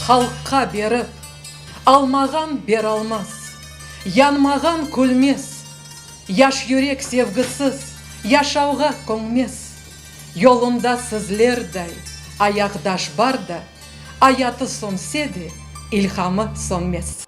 Halqqa berip, almağan beralmaz, Yanmağan külmez, Yaş yürek sevgisiz yaşavğa köñmez. Yolunda sizlerday ayaqdaş bar da, Ayatı sönse de, ilhamı sönmez.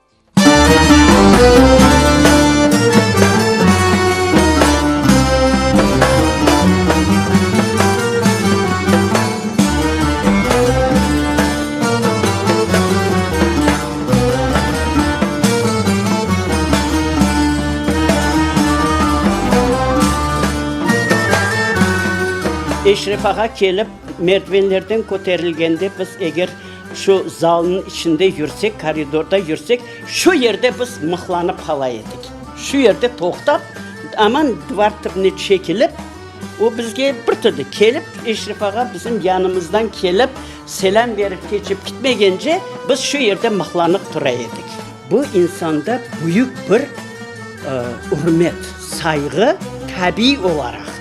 Eşref ağa kelip, merdivenlerden köterilgende biz eger şu zalnıñ içinde yürsek, koridorda yürsek, şu yerde biz mıhlanıp qala edik. Şu yerde toqtap, aman divar tibine çekilip, o bizge bir türlü kelip, Eşref ağa bizim yanımızdan kelip, selâm berip keçip kitmegence, biz şu yerde mıhlanıp tura edik. Bu insanda büyük bir ürmet, sayğı tabiiy olaraq.